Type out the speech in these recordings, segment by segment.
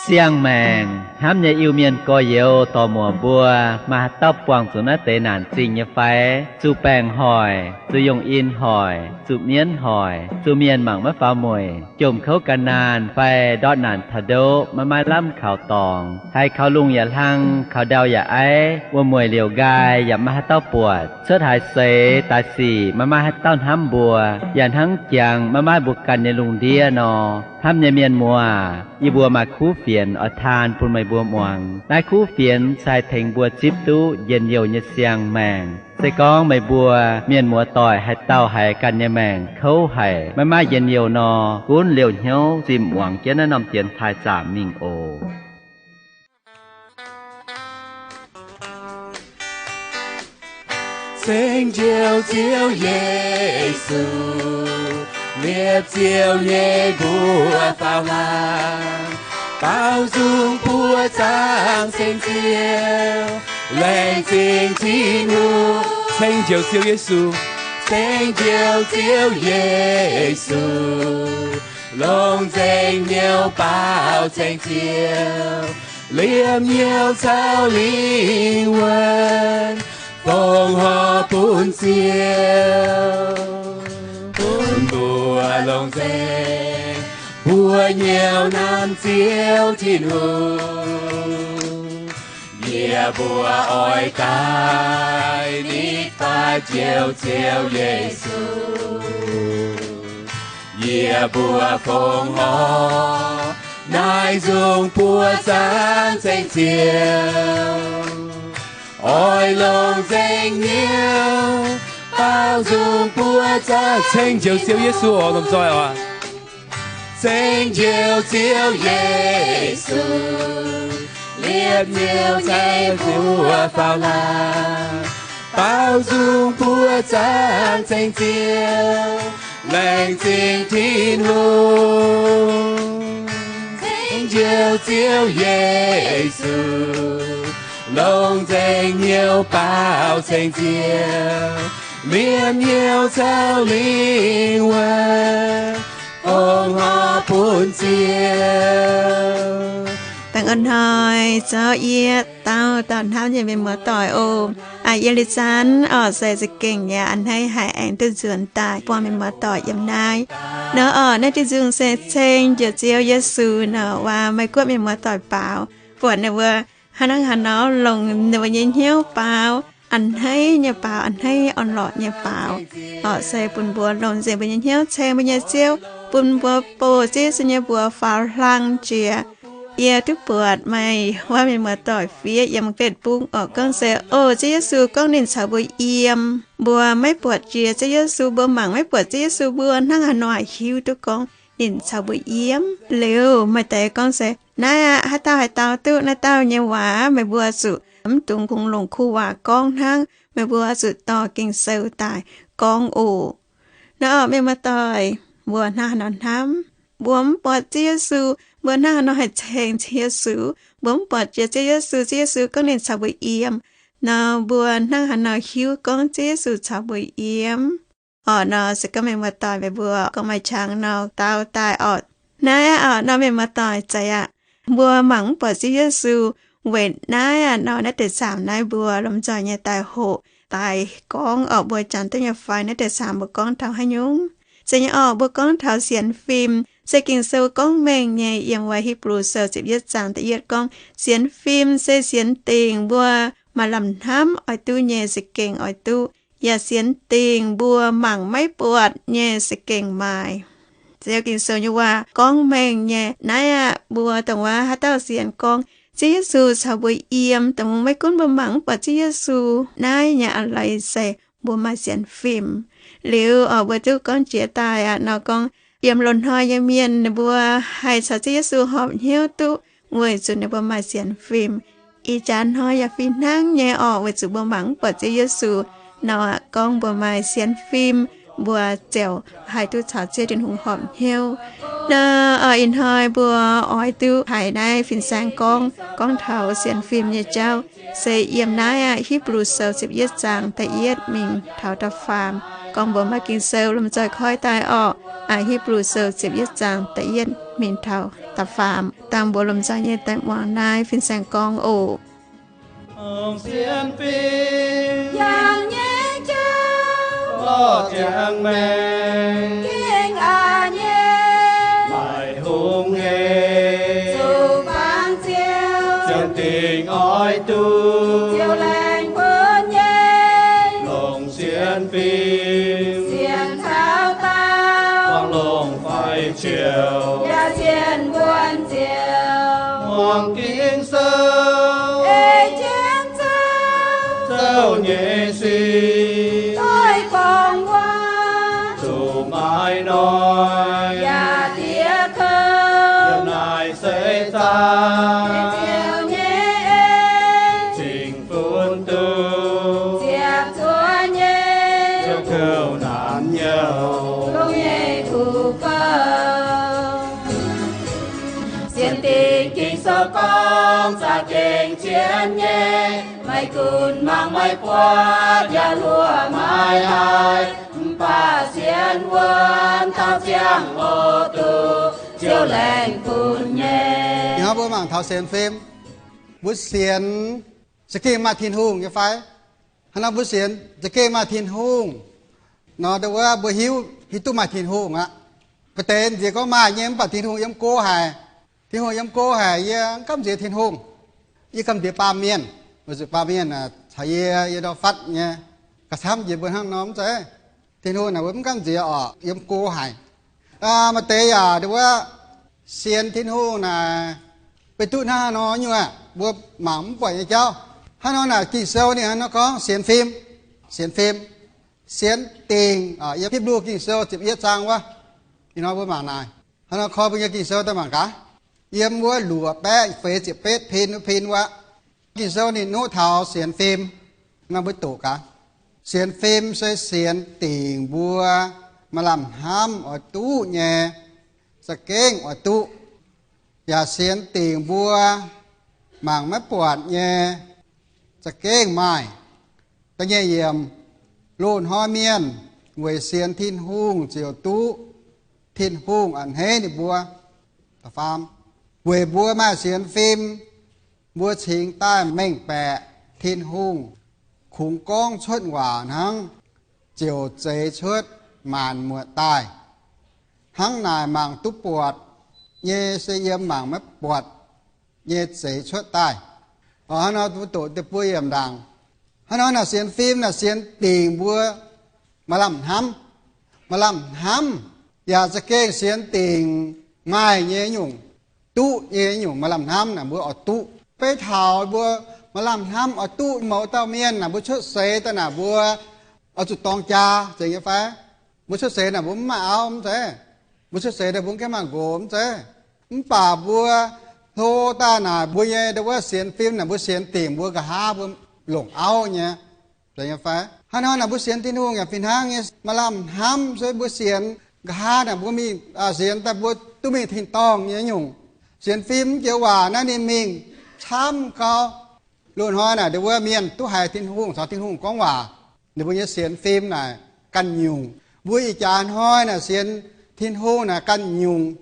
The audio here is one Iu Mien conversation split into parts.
Siang-maengc hnamv nyei Iu-Mienh gorx-youz dorc-muoc mbuo, maaih haaix dauh buangh zuqc naaiv deix naanc zingh nyei fai? Zuqc baengc hoic, zuqc yongh in hoic, zuqc mienv hoic, zuqc mienh mangc maiv faaux mueic, jomc kouv ga'naanh fai ndortv naanc taux ndoqv maiv maaih lamh kaux dorngx, haiz kaux lungh yaac hlang, kaux ndau yaac aiv, wuom-mueic liouc nqaai yaac maiv maaih haaix dauh buatc, cuotv haaix seix daaih sic maiv maaih haaix dauh hnamv mbuo, yaac hnangv jangx maiv maaih mbuo ganh nyei lungh ndiev nor. Hnamv nyei mienh muoz, yie mbuo maaih kuv fienx oix taan bun meih mbuo muangx. Naaiv kuv fienx se haih tengx mbuo zipv duqv njien-youh nyei siang-maengc. Se gorngv meih mbuo mienh muoz-doic haaix dauh haiz ganh nyei maengc kouv haic, maiv maaih njien-youh nor, gunv liouh hnyouv zimh muangx jienv naaiv norm dienx taaih zaamc mingh oc. Ceng Njoux Ziouv Yesu, liepc Ziouv nyei mbuox faaux hlang, baaux nzung buoqc zaangc Ceng Ziouv, laengz zingh Tin-Hungh. Ceng Njoux Ziouv Yesu, Ceng Njoux Ziouv Yesu, longc nzengc hnyouv baaux Ceng Ziouv, liemh hnyouv caux lingh wuonh fongc horc bun Ziouv, bun mbuo longc nzengc mbuo hnyouv nanv Ziouv Tin-Hungh. Yie mbuo oix daaih nitv faix Njoux Ziouv Yesu. Yie mbuo fongc horc naaiv nzung buoqc zaangc Ceng Ziouv, oix longc nzengc hnyouv baaux nzung buoqc zaangc. Ceng Njoux Ziouv Yesu oc, lomh nzoih oc. Ceng Njoux Ziouv Yesu, liepc Ziouv nyei mbuox faaux hlang, baaux nzung buoqc zaangc Ceng Ziouv, laengz zingh Tin-Hungh. Ceng Njoux Ziouv Yesu, longc nzengc hnyouv baaux Ceng Ziouv, liemh hnyouv caux lingh wuonh fongc horc bun Ziouv. Baengh orn hnoi zoux yie dauh dauh hnamv nyei mienh muoz-doic oc. Aa, yie liuz zanc oc se za'gengh yaac a'hneiv haic aengx duqv nzuonx daaih buangh mienh muoz-doic yiem naaiv nor oc. Naaiv diuh nzung se Ceng Njoux Ziouv Yesu nor, waac Meiv Guoqv mienh muoz-doic baaux, buatc ninh mbuo hnangv naaiv haaix nor longc ninh mbuo nyei hnyouv baaux, a'hneiv nyei baaux, a'hneiv orn-lorqc nyei baaux. Oc, se bun mbuo longc nzengc mbuo nyei hnyouv ceng mbuo nyei Ziouv, bun mbuo bouh Ziouv Yesu nyei mbuox faaux hlang jiex. Yie duqv buatc meih wuov mienh muoz-doic fiev yiem Facebook oc, gorngv se, o, Ziouv Yesu gorngv ninh caux mbuo yiem. Mbuo maiv buatc jiex Ziouv Yesu, mbuo mangc maiv buatc Ziouv Yesu, mbuo hnangv haaix nor hiuv duqv gorngv ninh caux mbuo yiem? Liuz maaih deix gorngv se, naaiv aqv, haaix dauh haaix dauh duqv naaiv dauh nyei waac, meih mbuo zuqc mv dungx kungx longc kuv waac gorngv hnangv, meih mbuo zuqc dorh Ging-Sou daaih gorngv oc. Nor, mienh muoz-doic, mbuo hnangv haaix nor hnamv? Mbuo mv buatc Ziouv Yesu, mbuo hnangv haaix nor haih ceng Ziouv Yesu? Mbuo mv buatc jiex Ziouv Yesu, Ziouv Yesu gorngv ninh caux mbuo yiem. Nor, mbuo hnangv haaix nor hiuv gorngv Ziouv Yesu caux mbuo yiem? Oc, nor se gorngv mienh muoz-doic meih mbuo gorngv maaih qangx nor dau daaih oc. Naaiv aqv, nor mienh muoz-doic zeiz aqv. Mbuo mangc mv buatc Ziouv Yesu, weic naaiv aqv, nor naaiv deix zaamc naaiv mbuo lomh nzoih nyei daaih hoqc daaih gorngv oc, mbuo janx duqv nyei fai naaiv deix zaamc mbuo gorngv taux haaix nyungc? Zeiz nyei oc, mbuo gorngv taux sienx fim. Se Ging-Sou gorngv mengh nyei yiem wuov Hipv^lu Sou ziepc yietv zaang da'yietv gorngv, sienx fim se sienx dingc mbuo maaih lamh hnamv oix duqv nyei za'gengh oix duqv, yaac sienx dingc mbuo mangc maiv buatc nyei za'gengh maaih. Ziouv Ging-Sou nyei waac gorngv mengh nyei. Naaiv aqv, mbuo dongh wuov haaix dauh sienx gorngv Ziouv Yesu caux mbuo yiem, dongh maiv gunv mbuo mangc mv buatc Ziouv Yesu, naaiv nyei a'leiz se mbuo maaih sienx fim. Liuz oc, mbuo duqv gorngv jiex daaih aqv, nor gorngv yiem loz-hnoi nyei mienh ninh mbuo haih caux Ziouv Yesu horpc hnyouv duqv weic zuqc ninh mbuo maaih sienx fim. Ih jaax hnoi yaac fih hnangv nyei oc, weic zuqc mbuo mangc mv buatc Ziouv Yesu. Nor aqv, gorngv mbuo maaih sienx fim, mbuo ziouc haih duqv caux Ziouv Tin-Hungh horpc hnyouv. Nor, ih hnoi mbuo oix duqv haiz naaiv fin-saeng gorngv, gorngv taux sienx fim nyei jauv, se yiem naaiv aqv, Hipv^lu Sou ziepc yietv zaang da'yietv mingh taux da'faam. Gorngv mbuo maaih Ging-Sou lomh nzoih koi daaih orqc. Hipv^lu Sou ziepc yietv zaang da'yietv mingh taux Da'faam dangh mbuo lomh nzoih nyei daaih muangx naaiv fin-saeng gorngv oc. Sienx fim yangh nyei jauv, lorz ziangx maengc gengh aqc nyei, maaih hungh nyei zuqc bangc Ziouv, ziangh dingc oix duqv Ziouv laengz bun nyei. Longc sienx fim sienx caux dauh, buangh longc fai ziouc yaac sienx wuonh Ziouv. Muangx Ging-Sou ei jienv zouv, zouv nyei sic doix gorngv waac zuqc maaih noic, yaac diex kouv. Yiem naaic seix zaangc Ziouv nyei en cingx funx duqv ziepc zuoqv nyei, Ziouv kouv naanc nyouh, longx nyei kuv gouv. Sienx dingc Ging-Sou gorngv za'gengh zien nyei, maiv gunv mangc maiv buatc yaac luoqc maiv haih, mv baac sienx wuonh taux ziangh hoc duqv Ziouv laengz bun nyei. Ih hnoi mbuo mangc taux sienx fim. Mbuo sienx za'gengh maaih Tin-Hungh nyei fai? Hnangv nor mbuo sienx za'gengh maaih Tin-Hungh nor, ndau wuov mbuo hiuv, hiuv duqv maaih Tin-Hungh aqv. Maaih deix nziex gorngv maaih nyei, mv baac Tin-Hungh yiem go haic. Tin-Hungh yiem go haic, yie gamh nziex Tin-Hungh. Yie gamh nziex baamh mienh, weic zuqc baamh mienh caux yie, yie ndau fatv nyei. Gauh camv njiec mbuo hnangv nor mv zeiz. Tin-Hungh naaic mbuo mv gamh nziex orqc, yiem go haic. Maaih deix yaac ndau wuov sienx Tin-Hungh naaic, beiv duqv hnangv haaix nor nyungc, mbuo mangc mv buatc nyei jauv. Hnangv nor naaic Ging-Sou ninh hnangv nor gorngv sienx fim, sienx fim, sienx dingc. Yiem Hipv^lu Ging-Sou ziepc yietv zaang wuov, ih hnoi mbuo mangc naaic. Hnangv nor koi mbuo nyei Ging-Sou daaih mangc gaax. Yiem wuov luoqc baeqv feix ziepc betv pin wuov, pin wuov. Ging-Sou ninh nuqv taux sienx fim. Nor mbuo doqc gaax. Sienx fim se sienx dingc mbuo maaih lamh hnamv oix duqv nyei, za'gengh oix duqv, yaac sienx dingc mbuo mangc maiv buatc nyei, za'gengh maaih. Da'nyeic yiemc, loz-hnoi mienh weic sienx Tin-Hungh ziouc duqv Tin-Hungh a'hneiv ninh mbuo. Weic mbuo maaih sienx fim, mbuo cingx daaih mengh baeqc Tin-Hungh, kungx gorngv cuotv waac hnangv, ziouc zeix cuotv maanc muotc daaih. Hnangv naaic mangc duqv buatc nyei se yiem mangc maiv buatc nyei zeix cuotv daaih. Hnangv nor mbuo doqc da'buo yiemc ndaangc. Hnangv nor naaic sienx fim naaic sienx dingc mbuo maaih lamh hnamv, maaih lamh hnamv, yaac za'gengh sienx dingc maaih nyei nyungc, duqv nyei nyungc maaih lamh hnamv naaic mbuo oix duqv. Beiv taux mbuo maaih lamh hnamv oix duqv mouz dauh mienh naaic, mbuo cuotv seix daaih naaic mbuo oix zuqc dorng jaa, zeiz nyei fai? Mbuo cuotv seix naaic mbuo mv maaih auv mv zeiz. Mbuo cuotv seix daaih mbuo mv gaengh maaih nqox mv zeiz. Mv baac mbuo hlo daaih naaic mbuo nyei ndau wuov sienx fim naaic mbuo sienx dingc mbuo nqa'haav mbuo longc auv nyei, zeiz nyei fai? Hnangv nor naaic mbuo sienx Tin-Hungh yaac fih hnangv nyei, maaih lamh hnamv se mbuo sienx nqa'haav naaic mbuo mingh, sienx daaih mbuo duqv mingh tin-dorngh nyei nyungc. Sienx fim joux waac naaiv ninh mingh camv gau. Loz-hnoi naaic ndau wuov mienh duqv haiz Tin-Hungh caux Tin-Hungh gorngv waac, ninh mbuo nyei sienx fim naaic ganh nyungc. Mbuo ih jaax hnoi naaic sienx Tin-Hungh naaic ganh nyungc.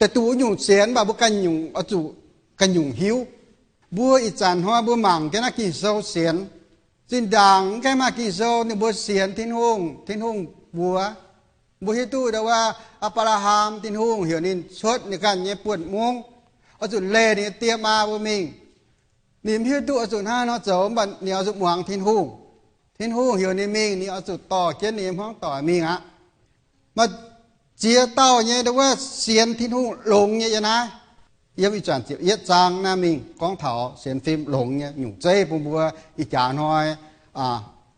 Da'duqv nyungc sienx mv baac mbuo ganh nyungc oix zuqc ganh nyungc hiuv. Mbuo ih zanc hnoi mbuo mangc jienv naaiv Ging-Sou sienx. Zinh ndaangc mv gaengh maaih Ging-Sou ninh mbuo sienx Tin-Hungh, Tin-Hungh mbuox. Mbuo hiuv duqv ndau wuov Apc^laa^ham, Tin-Hungh heuc ninh cuotv ninh ganh nyei buonv-mungv, oix zuqc leih ninh nyei die maa mbuo mingh. Ninh mv hiuv duqv oix zuqc hnangv haaix nor zoux, mv baac ninh oix zuqc muangx Tin-Hungh. Tin-Hungh heuc ninh mingh, ninh oix zuqc dorh jienv ninh nyei hmuangv doic mingh aqv. Maaih ziex dauh nyei ndau wuov sienx Tin-Hungh longx nyei yiem naaiv. Yiem ih zanc ziepc yietv zaang naaiv mingh gorngv taux sienx fim longx nyei nyungc zeiv bun mbuo ih jaax hnoi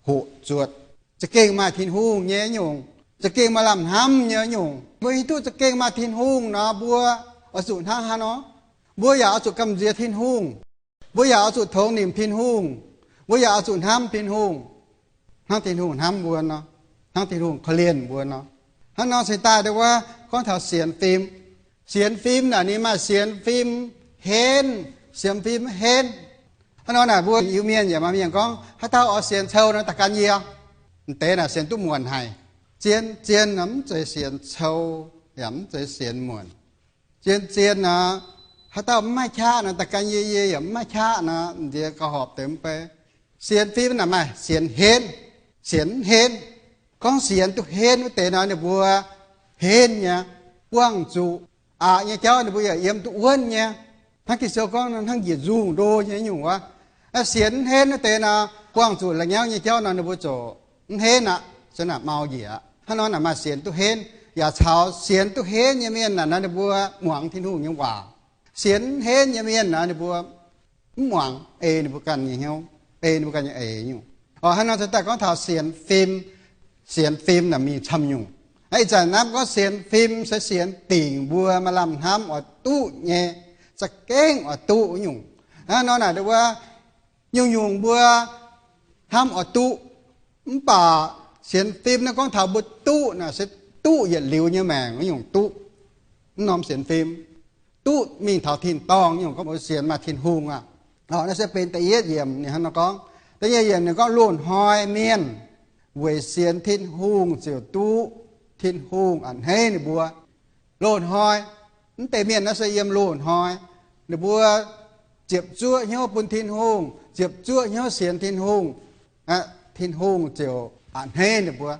hoqc zuotc. Za'gengh maaih Tin-Hungh nyei nyungc, za'gengh maaih lamh hnamv nyei nyungc. Mbuo hiuv duqv za'gengh maaih Tin-Hungh nor, mbuo oix zuqc hnangv haaix nor? Mbuo yaac oix zuqc gamh nziex Tin-Hungh. Mbuo yaac oix zuqc tongx nimc Tin-Hungh. Mbuo yaac oix zuqc hnamv Tin-Hungh, hnangv Tin-Hungh hnamv mbuo nor, hnangv Tin-Hungh korv-lienh mbuo nor. Hnangv nor cingx daaih ndau wuov gorngv taux sienx fim. Sienx fim naaic ninh maaih sienx fim henv, sienx fim maiv henv. Hnangv nor naaic mbuo Iu-Mienh yaac maaih mienh gorngv, haaix dauh oix sienx cou nor daaih gan yie. M'deix naaic sienx duqv muonc haic. Zien, zien nor mv zeiz sienx cou, yaac mv zeiz sienx muonc. Zien-zien nor, haaix dauh mv maaih qaqv nor, da'gan yie yie yaac mv maaih qaqv nor, m'nziex gauh horpc deix mv bei. Sienx fim naaic maaih sienx henv, sienx mv henv. Gorngv sienx duqv henv wuov deix nor, ninh mbuo henv nyei, buangh zuqc aqc nyei jauv ninh mbuo yaac yiem duqv wuonv nyei. Hnangv Ging-Sou gorngv nor, hnangv njiec nzungh ndo nyei nyungc wuov. Sienx mv henv wuov deix nor, buangh zuqc la'nyauv nyei jauv nor, ninh mbuo ziouc mv henv aqv, se naaic mau njiec aqv. Hnangv nor naaic maaih sienx duqv henv, yaac caux sienx duqv henv nyei mienh naaic nor, ninh mbuo muangx Tin-Hungh nyei waac. Sienx mv henv nyei mienh naaic, ninh mbuo mv muangx, ei ninh mbuo ganh nyei hnyouv, ei ninh mbuo ganh nyei eix nyungc. Oc, hnangv nor se daaih gorngv taux sienx fim, sienx fim naaic mingh camv nyungc. Ih zanc naaiv gorngv sienx fim se sienx dingc mbuo maaih lamh hnamv oix duqv nyei, za'gengh oix duqv nyungc. Hnangv nor naaic wuov, nyungc-nyungc mbuo hnamv oix duqv, mv baac sienx fim naaiv gorngv taux mbuo duqv naaic se duqv yietc liuz nyei maengc nyungc duqv. Mv norm sienx fim duqv mingh taux tin-dorngh nyungc, gorngv mbuo sienx maaih Tin-Hungh aqv. Naaiv se benx da'yietv yiemc ninh hnangv nor gorngv. Da'nyeic yiemc ninh gorngv loz-hnoi mienh weic sienx Tin-Hungh ziouc duqv Tin-Hungh a'hneiv ninh mbuo. Loz-hnoi, mv deix mienh naaiv se yiem loz-hnoi, ninh mbuo ziepc zuoqv hnyouv bun Tin-Hungh, ziepc zuoqv hnyouv sienx Tin-Hungh, Tin-Hungh ziouc a'hneiv ninh mbuo.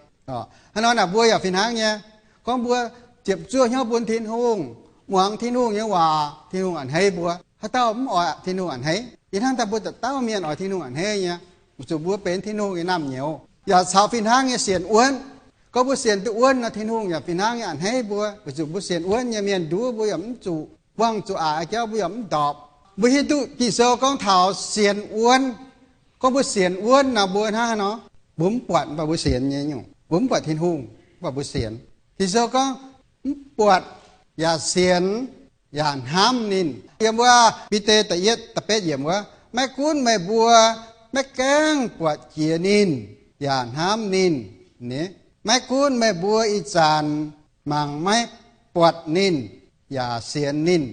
Hnangv nor naaic mbuo yaac fih hnangv nyei. Gorngv mbuo ziepc zuoqv hnyouv bun Tin-Hungh, muangx Tin-Hungh nyei waac, Tin-Hungh a'hneiv mbuo. Haaix dauh mv oix Tin-Hungh a'hneiv? Yie hnamv daaih mbuo dauh dauh mienh oix Tin-Hungh a'hneiv nyei, weic zuqc mbuo benx Tin-Hungh nyei naamh nyouz. Yaac caux fih hnangv nyei sienx wuonv. Gorngv mbuo sienx duqv wuonv nor, Tin-Hungh yaac fih hnangv nyei a'hneiv mbuo, weic zuqc mbuo sienx wuonv nyei mienh nduov mbuo yaac mv zuqc buangh zuqc aqc nyei jauv, mbuo yaac mv ndorpc. Mbuo hiuv duqv Ging-Sou gorngv taux sienx wuonv. Gorngv mbuo sienx wuonv nor, mbuo hnangv haaix nor? Mbuo mv buatc, mv baac mbuo sienx nyei nyungc. Mbuo mv buatc Tin-Hungh, mv baac mbuo sienx. Ging-Sou gorngv mv buatc yaac sienx, yaac hnamv ninh. Yiem wuov Bide da'yietv da'betv yiemc wuov, maiv gunv meih mbuo maiv gaengh buatc jiex ninh yaac hnamv ninh, maiv gunv meih mbuo ih zanc mangc maiv buatc ninh yaac sienx ninh,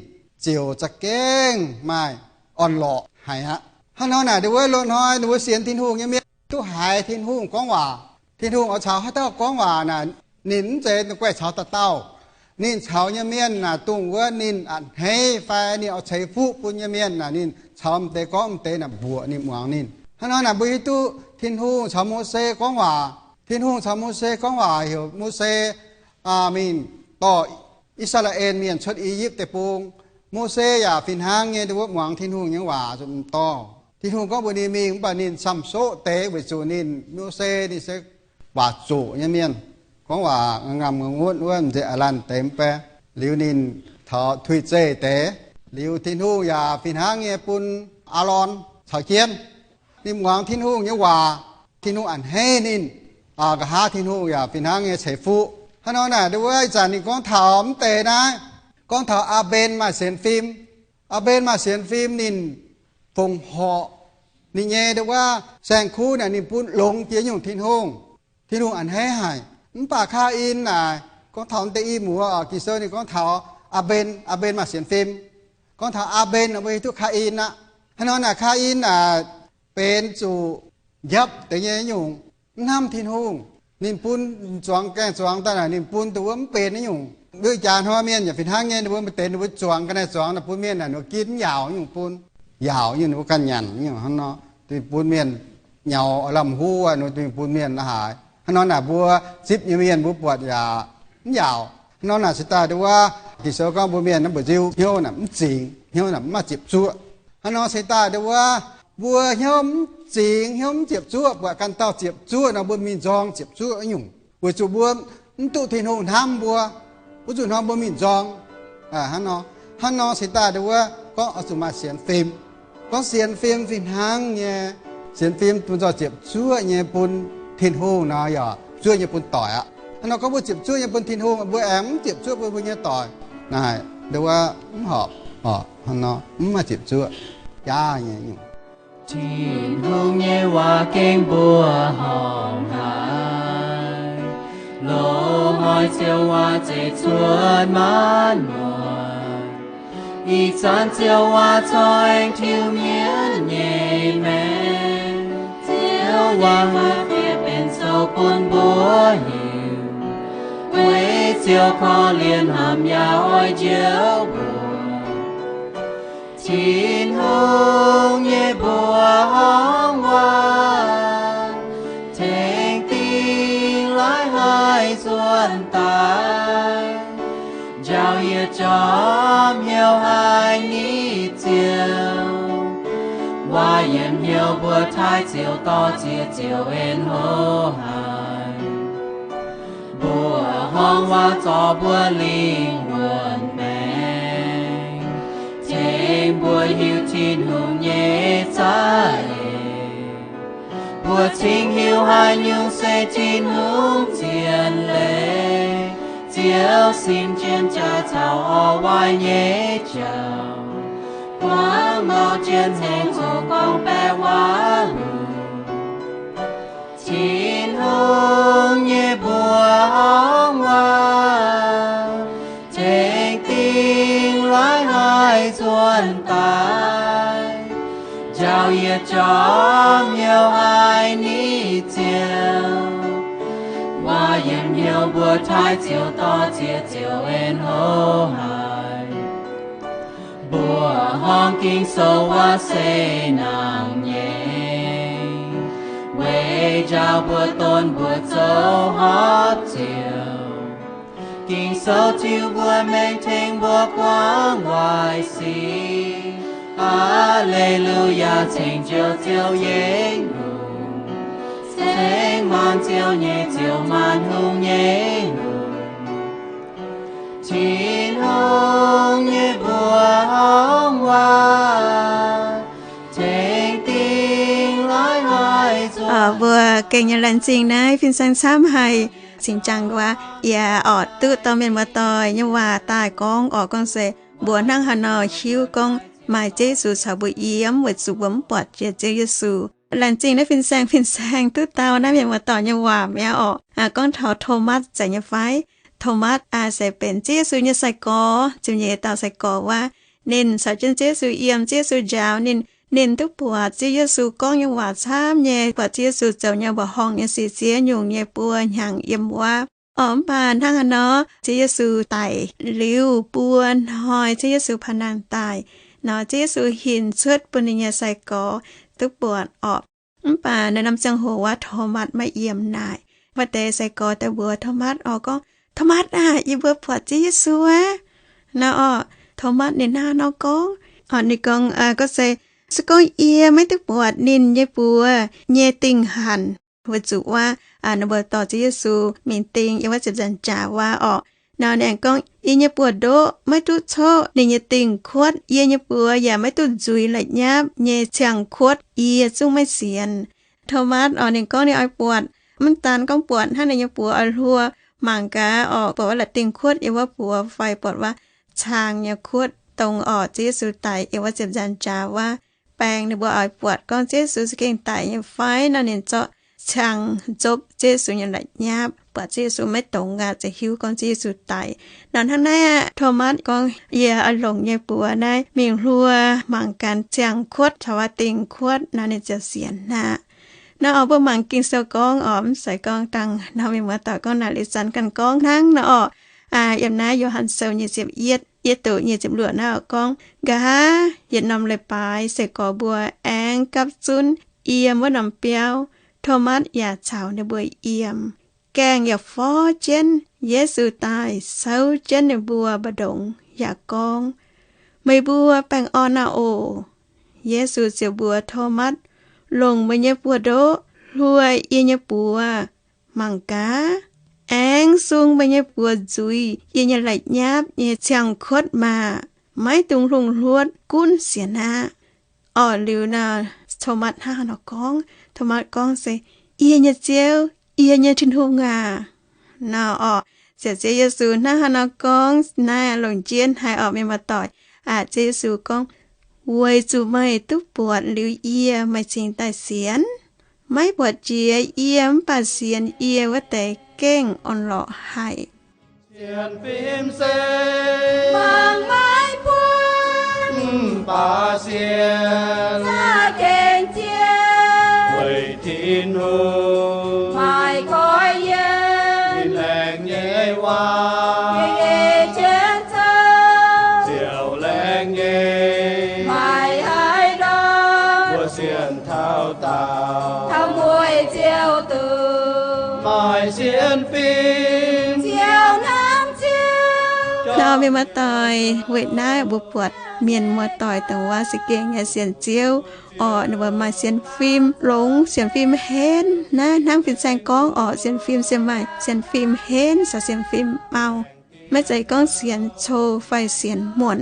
ziouc za'gengh maaih orn-lorqc haic aqv. Hnangv nor naaic, ndau wuov loz-hnoi ninh mbuo sienx Tin-Hungh nyei mienh duqv haiz Tin-Hungh gorngv waac. Tin-Hungh oix caux haaix dauh gorngv waac naaic, ninh mv zeiz guaih caux dauh dauh. Ninh caux nyei mienh naaic, dongh wuov ninh a'hneiv fai ninh oix ceix fuqv bun nyei mienh naaic, ninh caux m'deix gorngv, m'deix naaic mbuoqc ninh, muangx ninh. Hnangv nor naaic, mbuo hiuv duqv Tin-Hungh caux Mose gorngv waac. Tin-Hungh caux Mose gorngv waac heuc Mose mingh dorh I^saa^laa^en Mienh cuotv I^yipv Deic-Bung. Mose yaac fih hnangv nyei, ndau wuov muangx Tin-Hungh nyei waac zuqc m'dorh. Tin-Hungh gorngv mbuox ninh mingh, mv baac ninh camv-soqv deix weic zuqc ninh, Mose ninh se waac zoqc nyei mienh, gorngv waac ngamv ngunv wuov, m'nziex a'lanc deix mv bei. Liuz ninh taux tuix zeih deix. Liuz Tin-Hungh yaac fih hnangv nyei bun Aalon caux jienv ninh muangx Tin-Hungh nyei waac, Tin-Hungh a'hneiv ninh. Nqa'haav Tin-Hungh yaac fih hnangv nyei ceix fuqv. Hnangv nor naaic, ndau wuov ih zanc ninh gorngv taux mv deix naaiv, gorngv taux Aa^mben maaih sienx fim. Aa^mben maaih sienx fim, ninh fongc horc ninh nyei ndau wuov saeng-kuv naaic, ninh bun longx jiex nyungc Tin-Hungh. Tin-Hungh a'hneiv haic. Mv baac Kaa^in naaic, gorngv taux deix i muoz oc, Ging-Sou ninh gorngv taux Aa^mben, Aa^mben maaih sienx fim. Gorngv taux Aa^mben, mbuo hiuv duqv Kaa^in aqv. Hnangv nor naaic, Kaa^in naaic benx zuqc njapv deix nyei nyungc, mv hnamv Tin-Hungh. Ninh bun zuangx gaengh zuangx daaih naaic, ninh bun dongh wuov mv benx nyungc. Mbuo jaax hnoi mienh yaac fih hnangv nyei, ninh mbuo maaih deix ninh mbuo zuangx ga'naaiv zuangx naaic, bun mienh naaic ninh mbuo ginv mv yaauc nyungc bun. Yaauc nyungc ninh mbuo ganh nyanc nyungc hnangv nor, bun mienh nyaux lamh huv, ninh bun mienh haaix. Hnangv nor naaic, mbuo zipv nyei mienh mbuo buatc yaac mv yaauc. Hnangv nor naaic se daaih ndau wuov Ging-Sou gorngv mbuo mienh naaiv mbu'ziex hnyouv naaic mv zingx, hnyouv naaic mv maaih ziepc zuoqv. Hnangv nor se daaih ndau wuov mbuo hnyouv mv zingx, hnyouv mv ziepc zuoqv, buatc ganh dauh ziepc zuoqv nor, mbuo mingh nzorng ziepc zuoqv nyungc, weic zuqc mbuo mv duqv Tin-Hungh hnamv mbuo, wuov zuqc hnoi mbuo mingh nzorng. Hnangv nor, hnangv nor se daaih ndau wuov gorngv oix zuqc maaih sienx fim. Gorngv sienx fim fih hnangv nyei, sienx fim bun zorqv ziepc zuoqv nyei bun Tin-Hungh nor, yaac zuoqv nyei bun doic aqv. Hnangv nor gorngv mbuo ziepc zuoqv nyei bun Tin-Hungh, mbuo aengx mv ziepc zuoqv bun mbuo nyei doic naaic, ndau wuov mv horpc. Hnangv nor mv maaih ziepc zuoqv jaav nyei nyungc. Tin-Hungh nyei waac gengh mbuox horngh haic, loz-hnoi Ziouv waac zeiz cuotv maanc muotc. Ih zanc Ziouv waac corc aengx tiuv mienv nyei maengc. Ziouv waac maaih fiev benx sou bun mbuo hiuv, weic Ziouv korv-lienh hnamv yaac oix njoux mbuo. Tin-Hungh nyei mbuoqc horngh waac, tengx dingh laaix haih nzuonx daaih, njaaux yietc jorm hnyouv haic ni Ziouv. Waac yiem hnyouv mbuo taaih Ziouv dorh ziex Ziouv en hlo haic. Mbuoqc horngh waac zorc mbuo lingh wuonh maengc, tengx mbuo hiuv Tin-Hungh nyei za'eix. Mbuo cingx hiuv haaix nyungc se Tin-Hungh zien leiz. Ziouv sin jienv jaax caux orv waaic nyei jauv, guangc mauc jienv ceng-hungh gorngv-baeqc waac-lunc. Tin-Hungh nyei mbuoqc horngh waac, tengx dingh laaix haih nzuonx daaih, njaaux yietc jorm hnyouv haic ni Ziouv. Waac yiem hnyouv mbuo taaih Ziouv dorh ziex Ziouv en hlo haic. Mbuoqc horngh Ging-Sou waac se nangh nyei, weic njaaux mbuo donv mbuo zoux hopv Ziouv. Ging-Sou tiuv mbuo maengc tengx mbuo guangc waaic sic. Aa^le^lu^yaa, ceng-joux Ziouv nyei lungh, ceng maanc Ziouv nyei Ziouv, maanc hungh nyei lungh. Tin-Hungh nyei mbuoqc horngh waac, tengx dingh laaix haih nzuonx. Mbuo gengh nyei laengz zingh naaiv fin-saeng camv haic. Cingx jangx waac yie oix duqv dorh mienh muoz-doic nyei waac daaih gorngv oc. Gorngv se mbuo hnangv haaix nor hiuv gorngv maaih Ziouv Yesu caux mbuo yiem weic zuqc mbuo mv buatc jiex Ziouv Yesu. Laengz zingh naaiv fin-saeng fin-saeng duqv dau naaiv mienh muoz-doic nyei waac mi'aqv oc. Gorngv taux Tomatv zeiz nyei fai? Tomatv se benx Ziouv Yesu nyei sai-gorx, ziepc nyeic dauh sai-gorx wuov. Ninh caux jienv Ziouv Yesu yiem, Ziouv Yesu njaaux ninh. Ninh duqv buatc Ziouv Yesu gorngv nyei waac camv nyei, buatc Ziouv Yesu zoux nyei mbuoqc horngh nyei sic ziex nyungc nyei buo hnyangx yiem wuov. Oc, mv baac hnangv haaix nor Ziouv Yesu daic liuz buo hnoi, Ziouv Yesu paav nangh daaih nor, Ziouv Yesu hinc cuotv bun ninh nyei sai-gorx duqv buatc oc. Mv baac naaiv norm ziangh hoc wuov Tomatv maiv yiem naaic. Wuov deix sai-gorx daaih mbuox Tomatv oc gorngv, Tomatv aah, yie mbuo buatc Ziouv Yesu aqv. Nor oc, Tomatv ninh hnangv haaix nor gorngv? Oc, ninh gorngv, gorngv se, se gorngv yie maiv duqv buatc ninh nyei buoz nyei dingh hanc. Weic zuqc wuov ninh mbuo dorh Ziouv Yesu mingh ding yiem wuov ziepc nzaangc jaax wuov oc. Nor ninh aengx gorngv, yie nyei buoz-ndoqv maiv duqv coqv ninh nyei dingh kuotv, yie nyei buoz yaac maiv duqv nzuiz la'nyapv nyei ciangh kuotv, yie zungv maiv sienx. Tomatv oc, ninh gorngv ninh oix buatc, mv daan gorngv buatc hnangv, ninh nyei buoz oix hluo mangc gaax oc, buatc wuov la'dingh kuotv yiem wuov buoz fai buatc wuov caangh nyei kuotv dongh oc Ziouv Yesu daic yiem wuov ziepc nzaangc jaax wuov. Baengh ninh mbuo oix buatc gorngv Ziouv Yesu za'gengh daic nyei fai nor, ninh zorqv caangh nzopv Ziouv Yesu nyei la'nyapv, buatc Ziouv Yesu maiv dongz aqv, ziouc hiuv gorngv Ziouv Yesu daic. Nor hnangv naaiv aqv, Tomatv gorngv, yie oix longc yie nyei buoz naaiv mingh hluo mangc gaax ciangh kuotv caux wuov dingh kuotv nor, ninh ziouc sienx aqv. Nor oc, mbuo mangc Ging-Sou gorngv oc, mv zeiz gorngv dangh norm mienh muoz-doic gorngv naaic, liuz zanc ganh gorngv hnangv nor oc. Yiem naaiv Yo^han Sou nyic ziepc yietv, yietv doqc nyic ziepc luoqc naaiv oc gorngv, nqa'haav yietc norm leiz-baaix se gorx mbuo aengx gapv zunv yiem wuov norm biauv, Tomatv yaac caux ninh mbuo yiem. Gaengh yaac forv jienv, Yesu daaih souv jienv ninh mbuo mbu'ndongx yaac gorngv, meih mbuo baengh orn aqv oc. Yesu ziouc mbuox Tomatv, longc meih nyei buoz-ndoqv hluo yie nyei buoz mangc gaax, aengx sung meih nyei buoz nzuiz yie nyei la'nyapv nyei ciangh kuotv maah! Maiv dungx hlungh hluotv, gunv sienx aqv. Orqc liuz nor, Tomatv hnangv haaix nor gorngv? Tomatv gorngv se, yie nyei Ziouv, yie nyei Tin-Hungh aac! Nor orqc, ziouc Ziouv Yesu hnangv haaix nor gorngv naaiv longc jienv haic orqc, mienh muoz-doic. Aa, Ziouv Yesu gorngv, weic zuqc meih duqv buatc liuz yie, meih cingx daaih sienx. Maiv buatc jiex yie mv baac sienx yie wuov deix gengh orn-lorqc haic. Sienx fim se mangc maiv buatc, mv baac sienx za'gengh jiex. Weic Tin-Hungh maiv goiv yiem ninh laengz nyei waac. Mienh muoz-doic, weic naaiv mbuo buatc mienh muoz-doic dongh wuov za'gengh nyei sienx Ziouv orqc, ninh mbuo maaih sienx fim longx, sienx fim henv. Naaiv hnangv fin-saeng gorngv orqc, sienx fim se maaih sienx fim henv caux sienx fim mau. Maiv zeiz gorngv sienx cou fai sienx muonc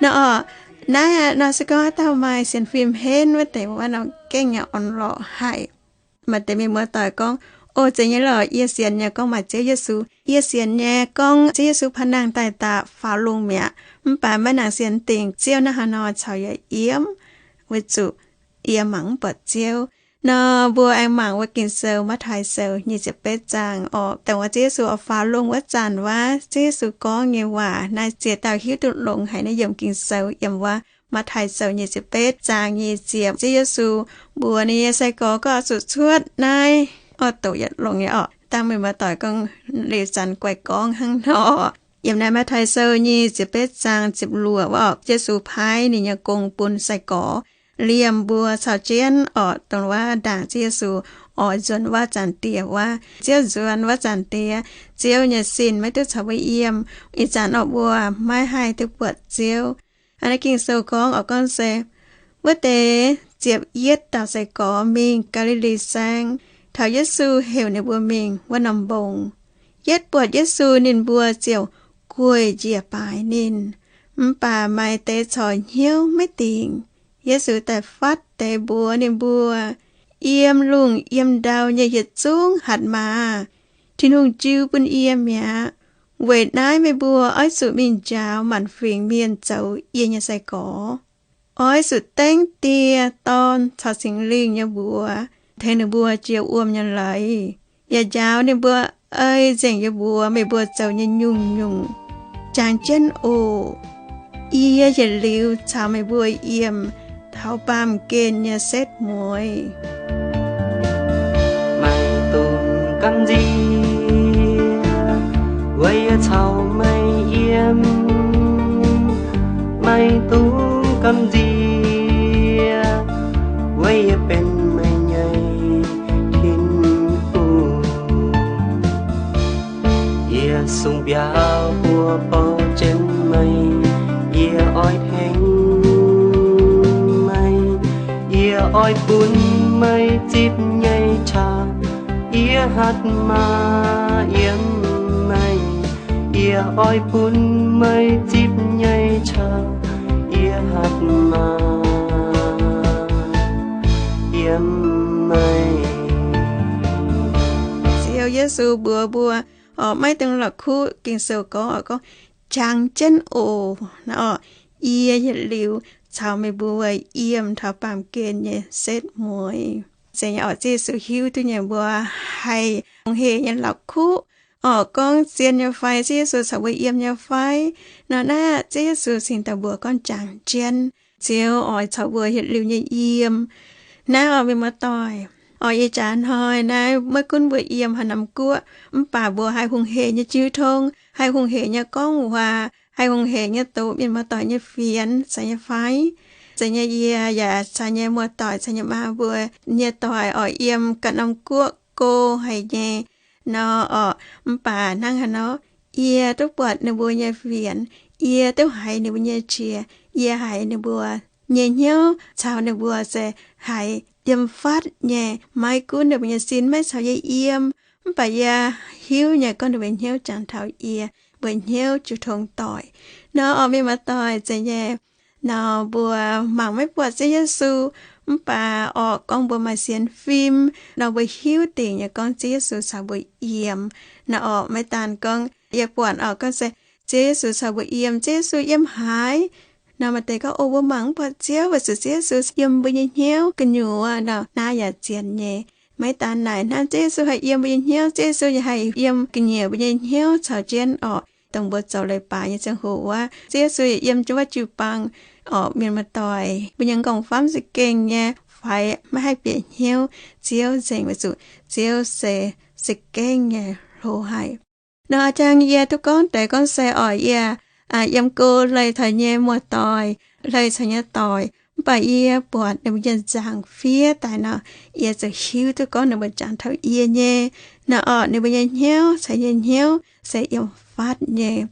nor orqc. Naaiv nor se gorngv haaix dauh maaih sienx fim henv wuov deix, wuov norm gengh nyei orn-lorqc haic. Maaih deix mienh muoz-doic gorngv, O, zeiz nyei lorqc, yie sienx nyei gorngv maaih Ziouv Yesu. Yie sienx nyei gorngv Ziouv Yesu paav nangh daaih daaih faaux lungh mi'aqv. Mv baac maiv nangc sienx dingc Ziouv naaiv haaix nor caux yaac yiem, weic zuqc yie mangc mv buatc Ziouv. Nor mbuo aengx mangc wuov Ging-Sou, Matv^taai Sou nyic ziepc betv zaang orqc, dongh wuov Ziouv Yesu oix faaux lungh wuov zanc wuov, Ziouv Yesu gorngv nyei waac. Naaiv ziex dauh hiuv duqv longx haic naaiv yiem Ging-Sou, yiem wuov Matv^taai Sou nyic ziepc betv zaang nyic ziepc. Ziouv Yesu mbuox ninh nyei sai-gorx gorngv oix zuqc cuotv naaiv orqc, doqc yietc longx nyei orqc. Dangh mienh muoz-doic gorngv liuz zanc guaih gorngv hnangv nor. Yiem naaiv Matv^taai Sou nyic ziepc betv zaang ziepc luoqc wuov orqc, Yesu paaiv ninh nyei gong bun sai-gorx liemh mbuo caux jienv orqc, dongh wuov ndaangc Ziouv Yesu oix nzuonx wuov zanc diex wuov. Ziouv nzuonx wuov zanc diex, Ziouv nyei sin maiv duqv caux mbuo yiem. Ih zanc orqc mbuo maiv haih duqv buatc Ziouv. Aa, naaiv Ging-Sou gorngv orqc, gorngv se wuov deix ziepc yietv dauh sai-gorx mingh Gaa^li^li Saeng, taux Yesu heuc ninh mbuo mingh wuov norm mbong. Yietv buatc Yesu, ninh mbuo ziouc gueic njiec baaix ninh. Mv baac maaih deix corc hnyouv maiv dingc. Yesu daaih fatv deix mbuox ninh mbuo, Yiem lungh yiem ndau nyei yietc zungv hatc maaz, Tin-Hungh jiu bun yie mi'aqv. Weic naaiv meih mbuo oix zuqc mingh njaaux maanc fingx mienh zoux yie nyei sai-gorx. Oix zuqc dengv Die, Dorn caux Singx Lingh nyei mbuox tengx ninh mbuo jiex wuom nyei leiz, yaac njaaux ninh mbuo ei nzengc yie mbuox meih mbuo zoux nyei nyungc-nyungc. Jangx jienv oc. Yie yietc liuz caux meih mbuo yiem taux baamh gen nyei setv mueiz. Maiv dungx gamh nziex, weic yie caux meih yiem. Maiv dungx gamh nziex, weic yie benx meih nyei Tin-Hungh. Yie sung mbiauz buo borqv jienv meih. Yie oix tengx meih. Yie oix bun meih zipv nyei qaqv. Yie hatc maaz yiem meih. Yie oix bun meih zipv nyei qaqv. Yie hatc maaz yiem meih. Ziouv Yesu mbuox mbuo, oc, maiv dungx la'kuqv. Ging-Sou gorngv, oc, gorngv, Jangx jienv oc. Naaiv orqc, yie yietc liuz caux meih mbuo yiem taux baamh gen nyei setv mueiz. Zeiz nyei orqc, Ziouv Yesu hiuv duqv nyei mbuo haih hungh hec nyei la'kuqv, oc, gorngv zien nyei fai, Ziouv Yesu caux mbuo yiem nyei fai. Nor naaiv Ziouv Yesu cingx daaih mbuox gorngv jangx jienv, Ziouv oix caux mbuo yietc liuz nyei yiem. Naaiv orqc, mienh muoz-doic, oc, ih jaax hnoi naaiv maiv gunv mbuo yiem haaix norm guoqv, mv baac mbuo haih hungh hec nyei jiu tong, haih hungh hec nyei gorngv waac, haih hungh hec nyei doqc mienh muoz-doic nyei fienx, zeiz nyei fai? Zeiz nyei, yie yaac caux nyei muoz-doic caux nyei maa mbuo nyei doic oix yiem ganh norm guoqv go haic nyei nor, oc, mv baac hnangv haaix nor, yie duqv buatc ninh mbuo nyei fienx, yie duqv haiz ninh mbuo nyei qiex, yie haiz ninh mbuo nyei hnyouv caux ninh mbuo se haiz yiem fatv nyei. Maiv gunv ninh mbuo nyei sin maiv caux yie yiem, mv baac yie hiuv nyei gorngv ninh mbuo hnyouv jangx taux yie, mbuo hnyouv jiu tong doic. Nor, oc, mienh muoz-doic, zeiz nyei, nor mbuo mangc maiv buatc Ziouv Yesu, mv baac orqc, gorngv mbuo maaih sienx fim, nor mbuo hiuv dingc nyei gorngv Ziouv Yesu caux mbuo yiem. Nor orqc, maiv daan gorngv yie buatc orqc, gorngv se Ziouv Yesu caux mbuo yiem, Ziouv Yesu yiem haaix? Nor maaih deix gorngv, O, mbuo mangc mv buatc Ziouv, weic zuqc Ziouv Yesu yiem mbuo nyei hnyouv gu'nyuoz nor. Naaiv yaac zien nyei. Maiv daan naaic hnangv, Ziouv Yesu haih yiem mbuo nyei hnyouv, Ziouv Yesu yaac haih yiem ga'nyiec mbuo nyei hnyouv caux jienv orqc, dongh mbuo zoux leiz-baaix nyei ziangh hoc wuov, Ziouv Yesu yaac yiem jienv wuov jiu-baang orqc, mienh muoz-doic. Mbuo nyei m'nqorngv-famv za'gengh nyei faix, maiv haih bieqc hnyouv Ziouv nzengc, weic zuqc Ziouv se za'gengh nyei hlo haic. Nor jang yie duqv gorngv deix gorngv se orqc, yie yiem go leih taux nyei muoz-doic, leih caux nyei doic, mv baac yie buatc ninh mbuo nyei nzangc fiev daaih nor, yie ziouc hiuv duqv gorngv ninh mbuo jangx taux yie nyei. Nor orqc, ninh mbuo nyei hnyouv caux yie nyei hnyouv se yiem fatv nyei.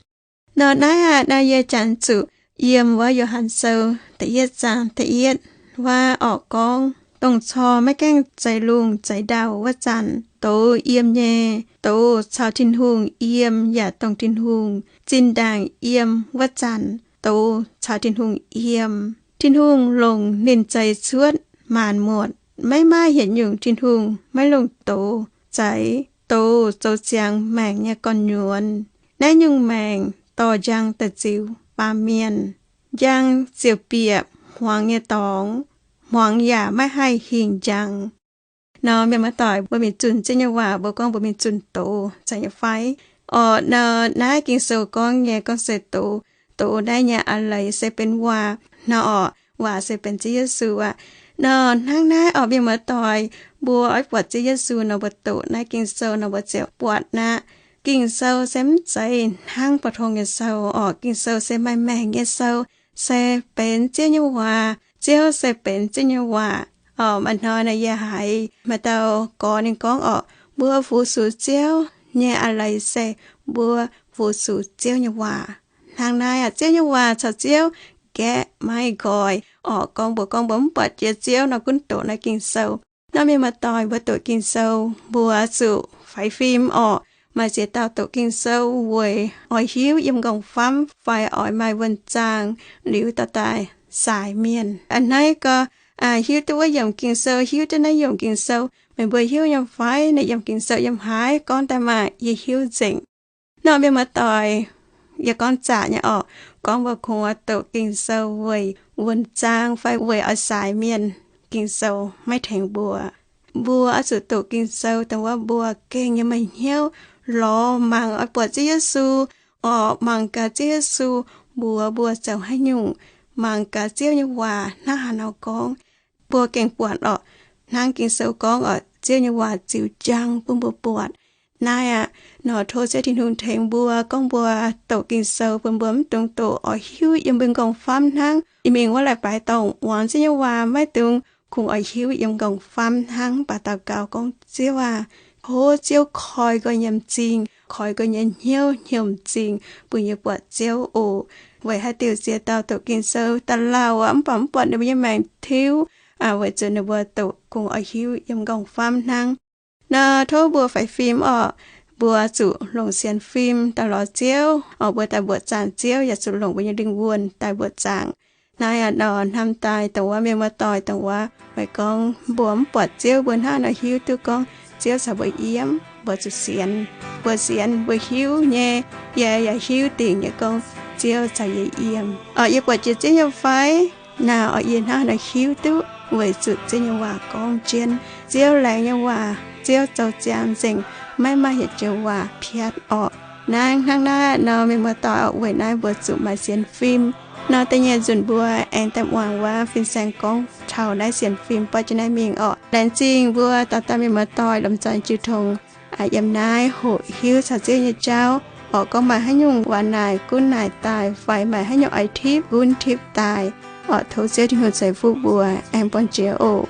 Nor naaiv aqv, nor yie janx zuqc yiem wuov Yo^han Sou da'yietv zaang da'yietv wuov orqc gorngv, dongh cor maiv gaengh zeix lungh zeix ndau wuov zanc, douz yiem nyei. Douz caux Tin-Hungh yiem yaac dongh Tin-Hungh zinh ndaangc yiem wuov zanc, douz caux Tin-Hungh yiem. Tin-Hungh longc ninh Zeix cuotv maanc muotc. Maiv maaih haaix nyungc Tin-Hungh maiv longc douz zeix. Douz zoux ziangx maengc nyei gorn-nyuonx. Naaiv nyungc maengc dorh njang da'ziux baamh mienh. Njang ziouc bieqc hmuangx nyei dorngx. Hmuangx yaac maiv haih hingh njang. Nor mienh muoz-doic, mbuo mingh zunh Ziouv nyei waac, mbuo gorngv mbuo mingh zunh douz, zeiz nyei fai? Orqc, nor naaiv Ging-Sou gorngv nyei gorngv se douz. Douz naaiv nyei a'leiz se benx waac nor orqc. Waac se benx Ziouv Yesu aqv. Nor hnangv naaiv orqc, mienh muoz-doic, mbuo oix buatc Ziouv Yesu nor, mbuo doqc naaiv Ging-Sou nor, mbuo ziouc buatc aqv. Ging-Sou se mv zeiz hnangv pou-tong nyei sou orqc. Ging-Sou se maaih maengc nyei sou, se benx Ziouv nyei waac. Ziouv se benx Ziouv nyei waac. Orqc, maaih hnoi naaiv yie haiz maaih dauh gorx ninh gorngv orqc, mbuo fu-sux Ziouv nyei a'leiz se mbuo fu-sux Ziouv nyei waac. Hnangv naaiv aqv, Ziouv nyei waac caux Ziouv nqaeqv maiv nqoi. Orqc, gorngv mbuo gorngv mbuo mv buatc jiex Ziouv nor, gunv doqc naaiv Ging-Sou. Nor mienh muoz-doic, mbuo doqc Ging-Sou mbuo zuqc faix fim orqc. Maaih ziex dauh doqc Ging-Sou weic oix hiuv yiem m'nqorngv-famv fai oix maaih wuonh zaang liuz dorh daaih saaix mienh. A'hneiv gau, hiuv duqv wuov yiemc Ging-Sou, hiuv duqv naaiv yiemc Ging-Sou. Meih mbuo hiuv nyei fai naaiv yiemc Ging-Sou yiem haaix? Gorngv daaih maah, yie hiuv nzengc. Nor mienh muoz-doic, yie gorngv zaqc nyei orqc, gorngv mbuo kungx oix doqc Ging-Sou weic wuonh zaang fai weic oix saaix mienh, Ging-Sou maiv tengx mbuo. Mbuo oix zuqc doqc Ging-Sou dongh wuov mbuo gengh nyei maaih hnyouv lorz mangc oix buatc Ziouv Yesu orqc, mangc gaax Ziouv Yesu mbuox mbuo zoux haaix nyungc, mangc gaax Ziouv nyei waac hnangv haaix nor gorngv. Mbuo gengh buatc orqc, hnangv Ging-Sou gorngv orqc, Ziouv nyei waac ziux njang bun mbuo buatc. Naaiv aqv, nor tov Ziouv Tin-Hungh tengx mbuo, gorngv mbuo doqc Ging-Sou bun mbuo mv dungx doqc oix hiuv yiem mbuo m'nqorngv-famv hnangv. Mingh wuov la'baaix dorngh muangx Ziouv nyei waac maiv dungx kungx oix hiuv yiem m'nqorngv-famv hnangv, mv baac daux gaux gorngv, Ziouv aah, tov Ziouv koi nqoi yie nyei m'zing, koi nqoi yie nyei hnyouv hnyouv m'zing, bun yie buatc Ziouv oc. Weic haaix diuc ziex dauh doqc Ging-Sou da'lauh aqv, mv baac mv buatc ninh mbuo nyei maengc tiuv, weic zuqc ninh mbuo doqc kungx oix hiuv yiem m'nqorngv-famv hnangv. Nor tov mbuo faix fim orqc, mbuo zuqc longc sienx fim daaih lorz Ziouv orqc. Mbuo daaih mbuoqc zaangc Ziouv yaac zuqc longc mbuo nyei lingh wuonh daaih mbuoqc zaangc. Naaiv aqv, nor hnamv daaih dongh wuov mienh muoz-doic, dongh wuov meih gorngv mbuo mv buatc Ziouv, mbuo hnangv haaix nor hiuv duqv gorngv Ziouv caux mbuo yiem? Mbuo zuqc sienx. Mbuo sienx, mbuo hiuv nyei, yie yaac hiuv dingc nyei gorngv Ziouv caux yie yiem. Orqc, yie buatc jiex Ziouv nyei fai? Naaiv orqc, yie hnangv haaix nor hiuv duqv? Weic zuqc Ziouv nyei waac gorngv jienv. Ziouv laengz nyei waac, Ziouv zoux ziangx nzengc, maiv maaih yietc joux waac piatv orqc. Naaiv hnangv naaiv nor, mienh muoz-doic, weic naaiv mbuo zuqc maaih sienx fim. Nor da'nyeic nzunc mbuo aengx daaih muangx wuov fin-saeng gorngv taux naaiv sienx fim buatc jienv naaiv mingh orqc. Laengz zingh mbuo dauh dauh mienh muoz-doic lomh nzoih jiu tong yiem naaiv hoqc hiuv caux Ziouv nyei jauv orqc. Gorngv maaih haaix nyungc waac naaic gunv naaic daaih fai maaih haaix nyungc oix tipv gunv tipv daaih orqc. Tov Ziouv Tin-Hungh ceix fuqv mbuo, aengx buangh jiex oc.